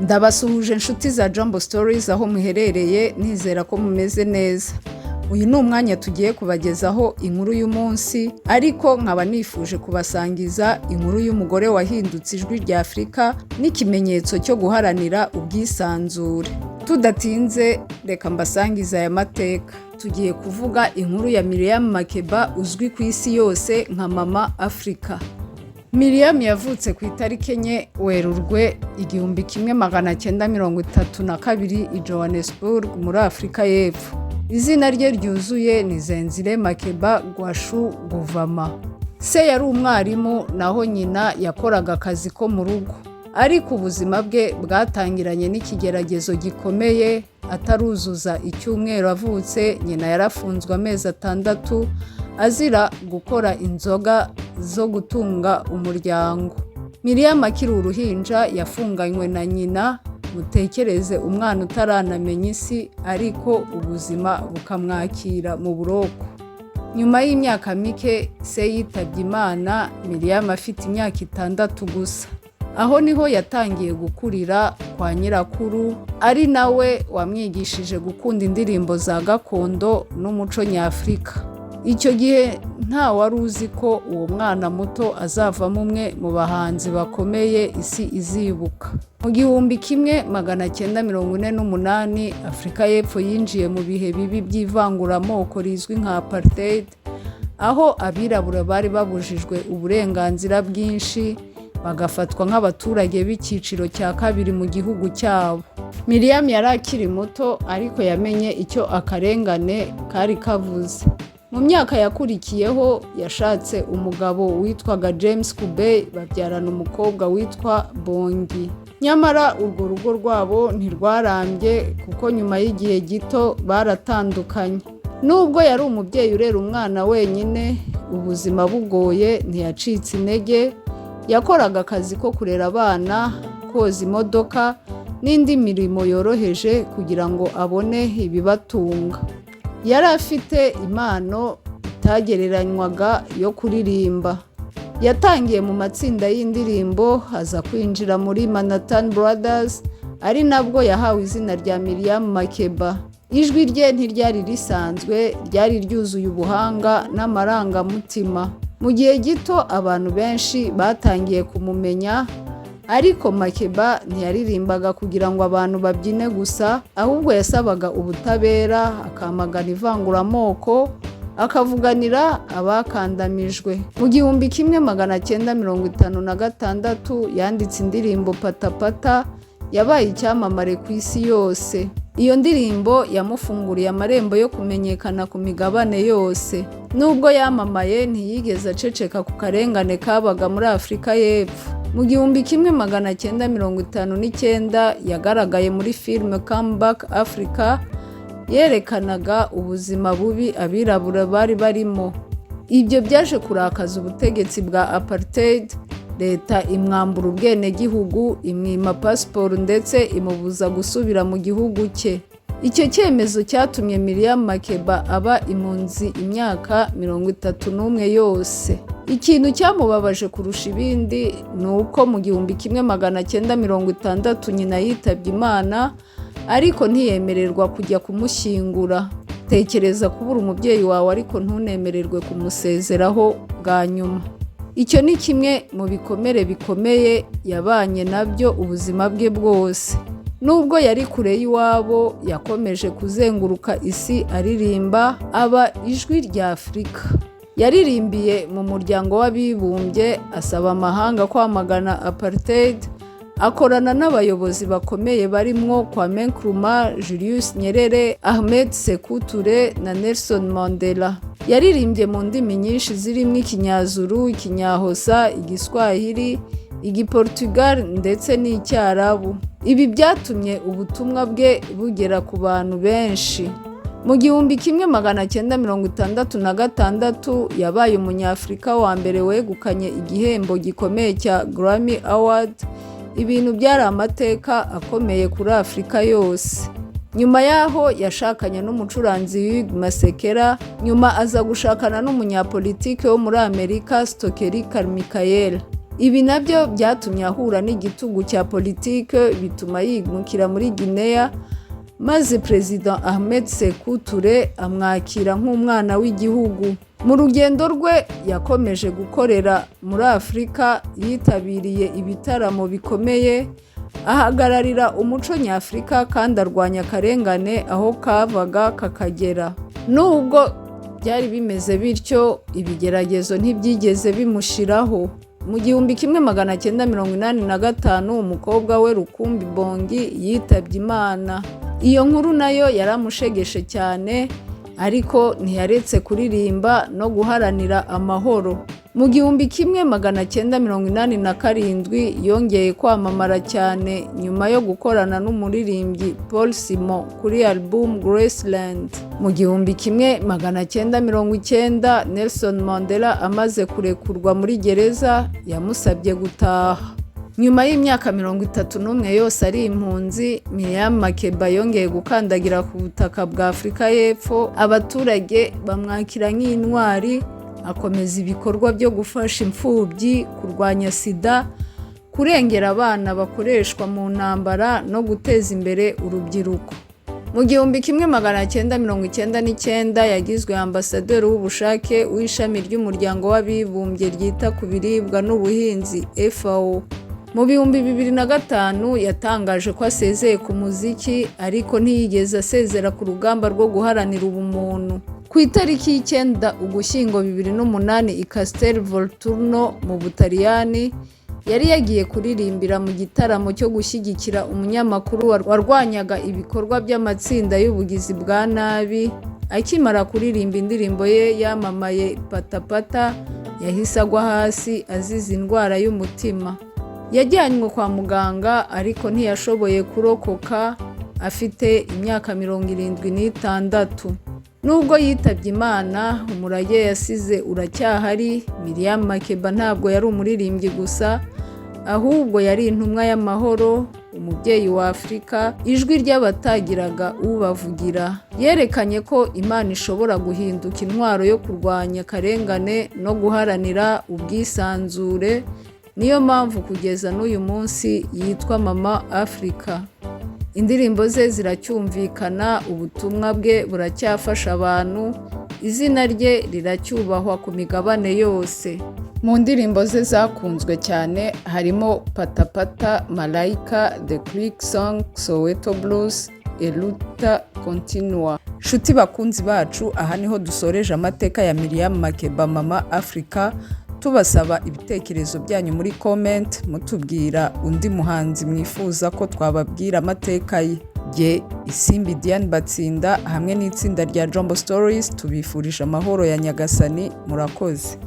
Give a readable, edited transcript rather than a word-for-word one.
Ndabasuhuje inshuti za Jambo Stories aho muherereye, nizera ko mumeze neza. Uyu ni umwanya tugiye kubagezaho inkuru y'umunsi, ariko nkaba nifuje kubasangiza inkuru y'umugore wahindutse ijwi rya Afurika n'ikimenyetso cyo guharanira ubwisanzure. Tudatinze, reka mbasangize aya mateka. Tugiye kuvuga inkuru ya Miriam Makeba, uzwi ku isi yose nka Mama Africa. Miriam yavutse ku itariki 4 Werurwe 1932 i Johannesburg muri Afurika y'Epfo. Izina rye ryuzuye ni Zenzile Makeba Gwashu Guvama. Se yari umwarimu, naho nyina yakoraga akazi ko mu rugo. Ariko ubuzima bwe bwatangiranye n'ikigeragezo gikomeye. Ataruzuza icyumweru avutse, nyina yarafunzwe amezi 6 azira gukora inzoga zo gutunga umuryango. Miriam akiri uruhinja yafunganywe na nyina. Mutekereze umwana utaranamenya isi, ariko ubuzima bukamwakira mu buroko. Nyuma y'imyaka mike, se yitabye Imana, Miriam afite imyaka 6 gusa. Aho niho yatangiye gukurira kwa nyirakuru, ari nawe wamwigishije gukunda indirimbo za gakondo n'umuco nyafurika. Icyo gihe nta wari uzi ko uwo mwana muto azavamo umwe mu bahanzi bakomeye isi izibuka. Mu 1948, Afurika y'Epfo yinjiye mu bihe bibi by'ivanguramoko rizwi nka apartheid, aho abirabura bari babujijwe uburenganzira bwinshi, bagafatwa nk'abaturage b'icyiciro cya kabiri mu gihugu cyabo. Miriam yari akiri muto, ariko yamenye icyo akarengane kari kavuze. Mu myaka yakurikiyeho yashatse umugabo witwaga James Kubey, babyarana umukobwa witwa Bongi. Nyamara urwo rugo rwabo ntirwarambye, kuko nyuma y'igihe gito baratandukanye. Nubwo yari umubyeyi urera umwana wenyine, ubuzima bugoye, ntiyacitse intege. Yakoraga akazi ko kurera abana, koza imodoka n'indi mirimo yoroheje kugira ngo abone ibibatunga. Yari afite impano itagereranywaga yo kuririmba. Yatangiye mu matsinda y'indirimbo, aza kwinjira muri Manhattan Brothers, ari nabwo yahawe izina rya Miriam Makeba. Ijwi rye ntiryari risanzwe, ryari ryuzuye ubuhanga n'amarangamutima. Mu gihe gito abantu benshi batangiye kumumenya. Ariko Makeba ntiyaririmbaga kugira ngo abantu babyine gusa, ahubwo yasabaga ubutabera, akamagana ivanguramoko, akavuganira abakandamijwe. Mu 1956 yanditse indirimbo Pata Pata, yabaye icyamamare ku isi yose. Iyo ndirimbo yamufunguriye amarembo yo kumenyekana ku migabane yose. Nubwo yamamaye, ntiyigeze aceceka ku karengane kabaga muri Afurika y'Epfo. Mu 1959 yagaragaye muri filime Come Back Africa, yerekanaga ubuzima bubi abirabura bari barimo. Ibyo byaje kurakaza ubutegetsi bwa apartheid, leta imwambura ubwenegihugu, imwima pasiporo, ndetse imubuza gusubira mu gihugu cye. Icyo cyemezo cyatumye Miriam Makeba aba impunzi imyaka 31 yose. Ikintu cyamubabaje kurusha ibindi ni uko mu 1960 nyina yitabye Imana, ariko ntiyemererwa kujya kumushyingura. Tekereza kubura umubyeyi wawe ariko ntunemererwe kumusezeraho bwa nyuma. Icyo ni kimwe mu bikomere bikomeye yabanye nabyo ubuzima bwe bwose. Nubwo yari kure y'iwabo, yakomeje kuzenguruka isi aririmba, aba ijwi rya Afurika. Yaririmbiye mu Muryango w'Abibumbye asaba amahanga kwamagana apartheid, akorana n'abayobozi bakomeye barimwo Kwame Nkrumah, Julius Nyerere, Ahmed Sékou Touré na Nelson Mandela. Yaririmbye mu ndimi nyinshi zirimo Ikinyazuru, Ikinyahosa, Igiswahili, Igiportugal ndetse n'Icyarabu. Ibi byatumye ubutumwa bwe bugera ku bantu benshi. Mu 1966 yabaye Umunyafurika wa mbere wegukanye igihembo gikomeye cya Grammy Award, ibintu byari amateka akomeye kuri Afurika yose. Nyuma y'aho yashakanye n'umucuranzi Hugh Masekela, nyuma aza gushakana n'umunyapolitike wo muri Amerika Stokely Carmichael. Ibi nabyo byatumye ahura n'igitugu cya politike, bituma yimukira muri Guinea, maze Perezida Ahmed Sékou Touré amwakira nk'umwana w'igihugu. Mu rugendo rwe yakomeje gukorera muri Afurika, yitabiriye ibitaramo bikomeye, ahagararira umuco nyafurika kandi arwanya akarengane aho kavaga kakagera. Nubwo byari bimeze bityo, ibigeragezo ntibyigeze bimushiraho. Mu 1985, umukobwa we rukumbi Bongi yitabye Imana. Iyo nkuru nayo yaramushegeshe cyane, ariko ntiyaretse kuririmba no guharanira amahoro. Mu 1987 yongeye kwamamara cyane nyuma yo gukorana n'umuririmbyi Paul Simon kuri album Graceland. Mu 1990, Nelson Mandela amaze kurekurwa muri gereza, yamusabye gutaha. Nyuma y'imyaka 31 yose ari impunzi, Miriam Makeba yongeye gukandagira ku butaka bwa Afurika y'Epfo, abaturage bamwakira nk'intwari. Akomeza ibikorwa byo gufasha imfubyi, kurwanya sida, kurengera abana bakoreshwa mu ntambara no guteza imbere urubyiruko. Mu 1999 yagizwe ambasaderi w'ubushake w'ishami ry'Umuryango w'Abibumbye ryita ku biribwa n'ubuhinzi, FAO. Mu 2005 yatangaje ko asezeye ku muziki, ariko ntiyigeze asezera ku rugamba rwo guharanira ubumuntu. Ku itariki y'9 Ugushyingo 2008, i Castel Volturno mu Butaliyani, yari yagiye kuririmbira mu gitaramo cyo gushyigikira umunyamakuru warwanyaga ibikorwa by'amatsinda y'ubugizi bwa nabi. Akimara kuririmba indirimbo ye yamamaye Patapata, yahise agwa hasi azize indwara y'umutima. Yajyanywe kwa muganga ariko ntiyashoboye kurokoka, afite imyaka 76. Nubwo yitabye Imana, umurage yasize uracyahari. Miriam Makeba ntabwo yari umuririmbyi gusa, ahubwo yari intumwa y'amahoro, umubyeyi wa Afurika, ijwi ry'abatagiraga ubavugira. Yerekanye ko Imana ishobora guhinduka intwaro yo kurwanya akarengane no guharanira ubwisanzure. Niyo mpamvu kugeza n'uyu munsi yitwa Mama Africa. Indirimbo ze ziracyumvikana, ubutumwa bwe buracyafasha abantu, izina rye riracyubahwa ku migabane yose. Mu ndirimbo ze zakunzwe cyane harimo Patapata, Malayika, The Click Song, Soweto Blues, E Luta Continua. Nshuti bakunzi bacu, aha niho dusoreje amateka ya Miriam Makeba, Mama Africa. Tubasaba ibitekerezo byanyu muri comment, mutubwira undi muhanzi mwifuza ko twababwira amateka ye. Jye Isimbi Diane Batsinda hamwe n'itsinda rya Jombo Stories tubifurije amahoro ya Nyagasani. Murakoze.